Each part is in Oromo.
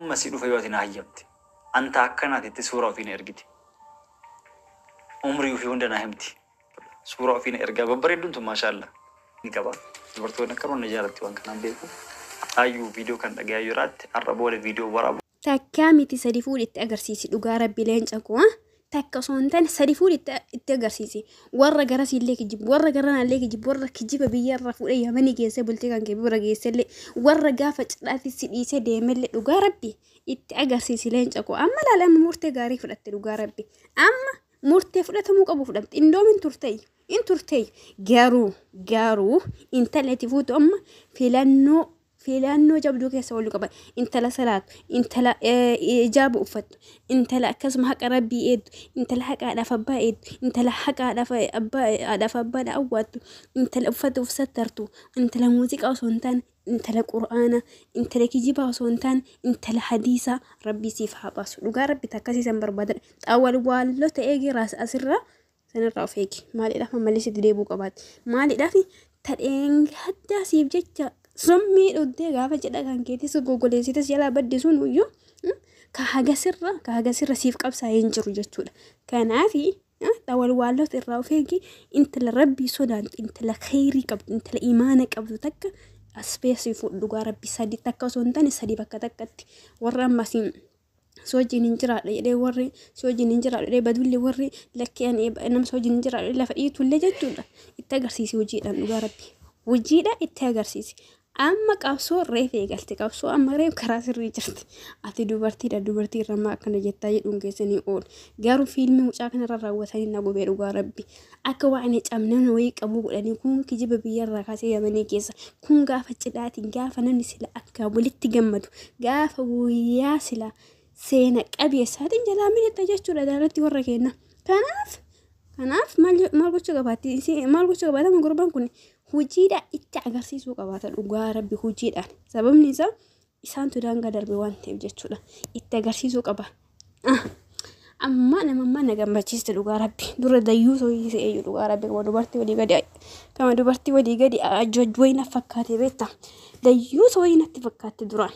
Amma si dhufa yoo ati na hayyamte. Anta akkanaatitti suuraa ofii na ergite. Umrii ofii hunda naa himti. Suuraa ofii na ergaa babbareedduun tun maashaallah. Ni qaba. Dubartoonni akkanuma na jaalatti waan kanaan beeku. Hayyuu viidiyoo kan dhagayaa jiraatte har'a booda viidiyoo waraabu. Takkaa miti, sadi fuudhi, itti agarsiisi. Dhugaa Rabbi, leenca koo, takka osoo hin taane sadi fuudhi, itti agarsiisi. Warra garasiillee kijibu, warra garanaallee kijibu, warra kijiba biyyarra fuudhee Yamanii geessee bultii kan kee bira geessellee, warra gaafa cidhaatti si dhiisee deemellee, dhugaa Rabbi itti agarsiisi, leenca koo. Amma laala, amma murtee gaarii fudhatte. Dhugaa Rabbi, amma murtee fudhatamuu qabu fudhatte. Indoom hin turteeyyu, hin turteeyyu. Garuu intala itti fuutu amma filannoo jabduu keessa ooluu qaba. Intala salaatu, intala ijaaba uffattu, intala akkasuma haqa Rabbii eeddu, intala haqa haadhaaf abbaa eeddu, intala haqa haadhaaf abbaa haadhaaf abbaadha awwaattu, intala uffata uf sattartu, intala muuziqaa osoo hin taane intala Qur'aana, intala kijibaa osoo hin taane intala hadiisaa Rabbii siif haa baasu. Dhugaa Rabbi takkasiisan barbaadan. Xaawwal waallota eegi raas asirraa sanirraa of eegi. Maaliidhaaf ammallee sitti deebi'uu qabaatti? Maaliidhaaf tadheen gaddaa siif jecha summii dhuddee gaafa jedha kan keetis gogoleessites jalaa badde sun iyyuu ka hagasirra siif qabsaa'ee hin jiru jechuudha. Kanaafi xawalwaallota irraa of eegi. Intala Rabbii sodaantu, intala kheyrii qabdu, intala imaana qabdu takka aspeesii fuudhu. Dhugaa Rabbii, sadi takka osoo hin taane sadi bakka takkatti. Warra ammasiin si wajjin hin jiraadha jedhee, warri si wajjin hin jiraadha jedhee badullee, warri lakkee ani nama si wajjin hin jiraadha jedhee lafa dhiitullee jechuudha. Itti agarsiisi hojiidhaan. Dhugaa Rabbi, hojiidhaan itti agarsiisi. Amma qabsoo reef eegalte, qabsoo amma reef karaa sirrii jirti. Ati dubartiidha, dubartii irra ammaa akkana jettaa jedhuun keessanii oolu. Garuu fiilmii mucaa kanarra raawwatanii na gubee. Dhugaa Rabbi, akka waan cabnana wayii qabuu godhanii. Kun kijiba biyyarraa kaasee Yamanii keessa, kun gaafa cidhaatiin, gaafa namni sila akka walitti gammadu, gaafa guyyaa sila seena qabeessaatiin jalaa milixa jechuudha daaratti warra kenna. Kanaaf maal gochuu qabaatti? Maal gochuu qabaata gurbaan kun? Hojiidhaan itti agarsiisuu qabaata. Dhugaa Rabbi, hojiidhaan. Sababni isaa isaantu daangaa darbe waan ta'eef jechuudha. Itti agarsiisuu qaba. Amma nama ammaa na gammachiiste. Dhugaa Rabbi, dura dayyuu soyii se'eeyyu. Dhugaa Rabbi, kama dubartii walii gadi ajjajjuu na fakkaate beekta. Dayyuu soyii natti fakkaatte duraan.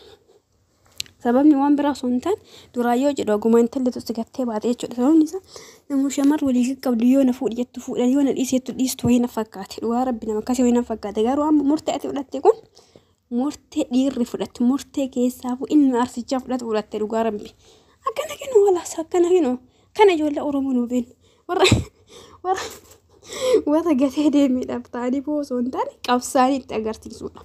Sababni waan biraa osoo hin taane, duraa yoo jedhu aguma intalli tu sigattee baate jechuudha. Sababni isaa nama shamarri walii qabdu yoo na fuudhi jettu fuudhan, yoo na dhiisi jettu dhiistu wayii na fakkaate. Dhugaa Rabbi, nama akkasii wayii na fakkaate. Garuu amma murtee ati fudhatte kun murtee dhiirri fudhattu, murtee keessaafuu ilmi arsichaa fudhatu fudhatte. Dhugaa Rabbi. Akkana kennu walaas, akkana kennu kana ijoollee Oromoo nu beenu. Warra gatee deemeedhaaf ta'anii osoo hin taane qabsaanii itti agarsiisudha.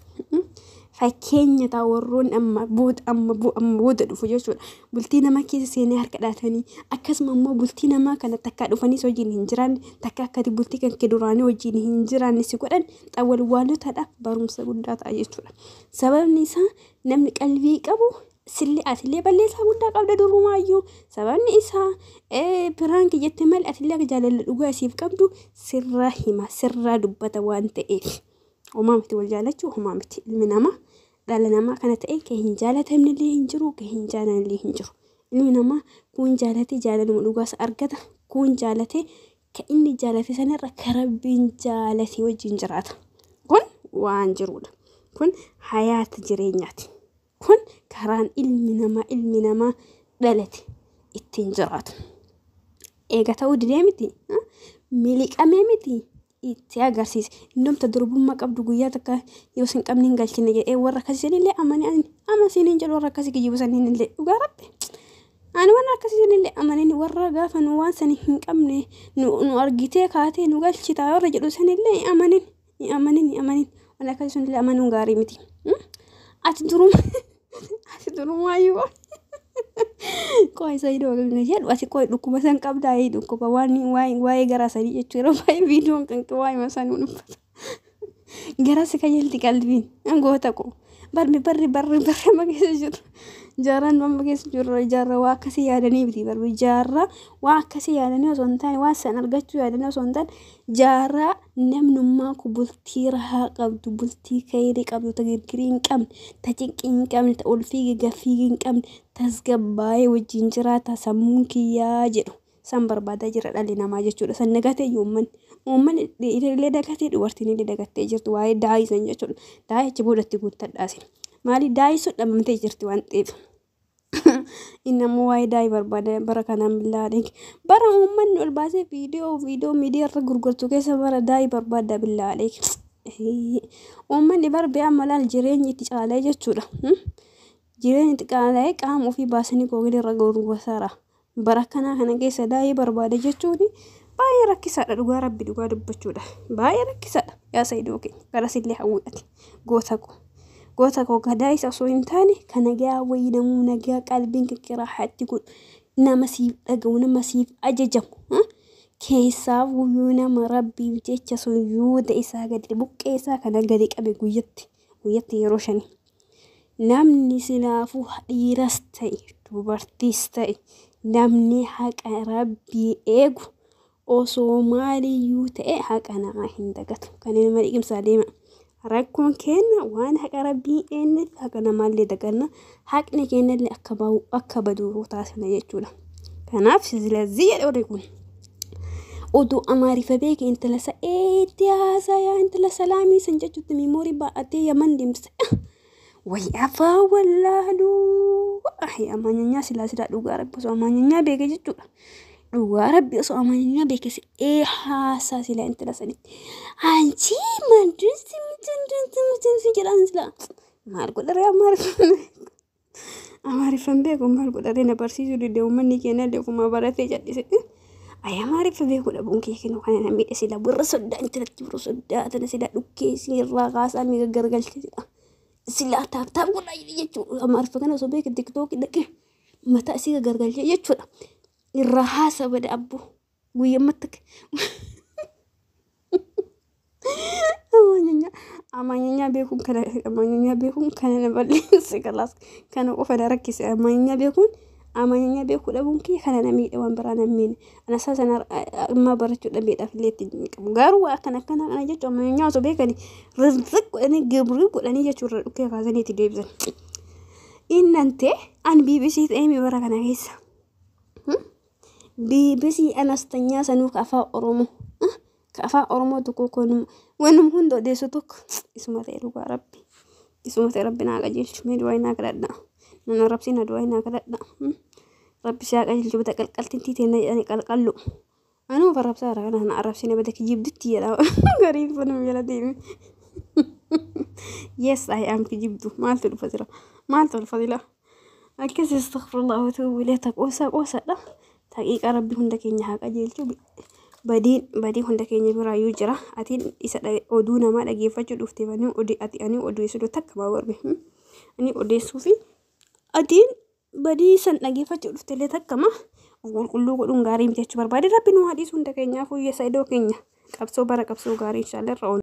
Fakkeenya ta'a warroonni amma booda dhufu jechuudha. Bultii namaa keessa seenee harka dhaatanii, akkasuma immoo bultii namaa kana takka dhufanii wajjin hin jiraanne, takka akkati bultii kan kee duraanii wajjin hin jiraanne si godhan, xawwalwaalotaadhaaf barumsa guddaa ta'a jechuudha. Sababni isaa namni qalbii qabu sillee atillee balleessaa guddaa qabda durumaayyuu. Sababni isaa prank jette malee atillee akka jaalala dhugaa isiif qabdu sirraa hima, sirraa dubbata waan ta'eef. Homaa miti, wal jaalachuu homaa miti. Ilmi namaa dhala namaa kana ta'e kan hin jaalatamnellee hin jiru, kan hin jaalannellee hin jiru. Ilmi namaa kun jaalatee jaalaluma dhugaas argata, kun jaalatee kan inni jaalate sanarra kan Rabbiin jaalate wajjin jiraata. Kun waan jirudha. Kun hayaata jireenyaati. Kun karaan ilmi namaa dhalate ittiin jiraatu. Eega ta'uu didee miti, miliqamee miti, itti agarsiise. Indomta durbummaa qabdu guyyaa takka yoo sin qabne hin galchine jedhee warra akkasii sanillee amanii, ani ama siniin jedhu, warra akkasii kijibu saniin illee, dhugaa Rabbi. Ani warra akkasii sanillee amanii, warra gaafa nu waan sani hin qabne nu argitee kaatee nu galchita warra jedhu sanillee hin amanin, hin amanin, hin amanin. Warra akkasii sunillee amanuun gaarii miti. Ati durumaayyuu qoy sayidoo kan jedhu, ati qoy dhukkuba san qabdaa? Dhukkuba waan waa'ee garaa sanii jechuu, yeroo baay'ee viidiyoon kan waa'ee sanii dubbata. Gara si kajeelti qalbiin goota ko. Barri barri barri barri amma keessa jiru. Jaarraan amma keessa jiru jaarraa waa akkasii yaadanii miti. Barri jaarraa waa akkasii yaadanii osoo hin taane, waan san argachuu yaadanii osoo hin taane, jaarraa namnummaa kun bultii rahaa qabdu, bultii khayrii qabdu, ta girgirii hin qabne, ta cinqii hin qabne, ta ol fiigee gad fiigee hin qabne, tasgabbaa'ee wajjin jiraata sammuun kiyyaa jedhu san barbaadaa jira dhalli namaa jechuudha. San dagatee uummanni. Uummanni dhiirri dagatee, dubartiin illee dagattee jirtu waa'ee daa'ii san jechuudha. Daa'ii achi boodatti guuttadhaasin. Maali daa'ii sun dhabamtee jirti waan ta'eef. Inni ammoo waa'ee daa'ii barbaada bara kanaan billaa. Bara uummanni ol baasee viidiyoo miidiyaa irra gurgurtu keessa bara daa'ii barbaada billaa. Uummanni bar be'aa malaal jireenyi itti caalee jechuudha. Jireenyi itti caalee qaama ofii baasanii googilii irra gurgurtaara. Bara kanaa kana keessa daa'ii barbaada jechuun baay'ee rakkisaadha dhugaa rabbi dhugaa dubbachuudha. Baay'ee rakkisaadha. Yaa Saayidoo keenya garasillee hawwiidhati goota koo. Goota koo gadaa isa osoo hin taane kan nagaa wayii namuu nagaa qalbiin kikkiraaxatti godhu nama siif dhaga'u nama siif ajajamu keessaa guyyuu nama rabbiif jecha sujuuda isaa gadi buqqee isaa kana gadi qabe guyyatti yeroo shanii. Namni silaafuu dhiiras ta'e dubartiis ta'e namni haqa rabbii eegu osoo maaliyyuu ta'e haqa namaa hin dagatu. Kan nama dhiqimsaa deema. Rakkoon keenya waan haqa rabbii eenyeef haqa namaallee daganna haqni keenyallee akka bahu akka badu taasifna jechuudha. Kanaaf silazii jedhe warri kun. Oduu Amaariffa beeke intala sa'eetti haasayaa intala salaamii san jechuutti miimoorii baa'atee Yaman deemsa. Way afaan wallaaluu. Amaanyanyaa silaa silaa dhugaa rabbi osoo amaanyanyaa beeke jechuudha. Dhugaa rabbi osoo amaanyanyaa beeke ee haasaa silaa intala sanitti. Anchi mandisi mitinsi jedhan silaa. Maal godharee Amaariffa Amaariffan beeku maal godharee na barsiisuu dide uummanni keenya illee ofuma baratee jal'ise. Ay Amaariffa beeku dhabuun kee kennu kana na miidhe sila warra soddaa intalatti warra soddaa tana sila dhukkee irraa kaasaa miga gargalche sila. Sila taap taap godhaa jechuudha. Amaariffa kana osoo beeke tiktookii dhaqee mataa isii gargalche jechuudha. Irraa haasa bada abboo guyyamatti. Amaanyanyaa beekuun kana amaanyanyaa beekuun kana na balleesse kalaas kana qofa na rakkise amaanyanyaa beekuun amaanyanyaa beekuu dhabuun kiyya kana na miidhe waan biraa na miidhe. Ana isaa sana ammaa barachuu dhabeedhaaf illee itti hin qabu. Garuu waa akkana akkana kana jechuun amaanyanyaa osoo beekanii rizziq godhanii gibrii godhanii jechuudha dhukkee kaasanii itti deebisan. Innantee an BBC ta'ee mi bara kana keessa. BBC anastanyaa sanuu ka afaan Oromoo. Ka afaan Oromoo tokko kun wanum hunda odeessu tokko isuma ta'e dhugaa rabbi. Isuma ta'e rabbi naa qajeelchu. Mee du'aa naa kadhadha. Nan arrabsiin du'aa naa kadhadha. Rabbi si haa qajeelchu bata qalqaltiin tiitee na jedhani qalqallu. Anuu arrabsaa jira kana na arrabsiin bata kijibdutti jedha. Gariin fanum jala deeme. Yes, I am kijibdu. Maaltu dhufa jira? Maaltu dhufa jira? Akkas astaghfirullah wa atuubu ilayh taqoosaa qoosadha. Taqiiqa rabbi hunda keenya haa qajeelchu. Badiin badii hunda keenya biraayyuu jira. Atiin isa oduu namaa dhageeffachuu dhuftee ani oduu ati ani odeessuu takka maa warbe. Ani odeessuu fi atiin badii san dhageeffachuu dhuftee illee takka ma qulqulluu godhuun gaarii miti jechuu barbaade rabbi nu haa dhiisu hunda keenyaaf hiyyeessa iddoo keenya qabsoo bara qabsoo gaarii inshaallah irra oolu.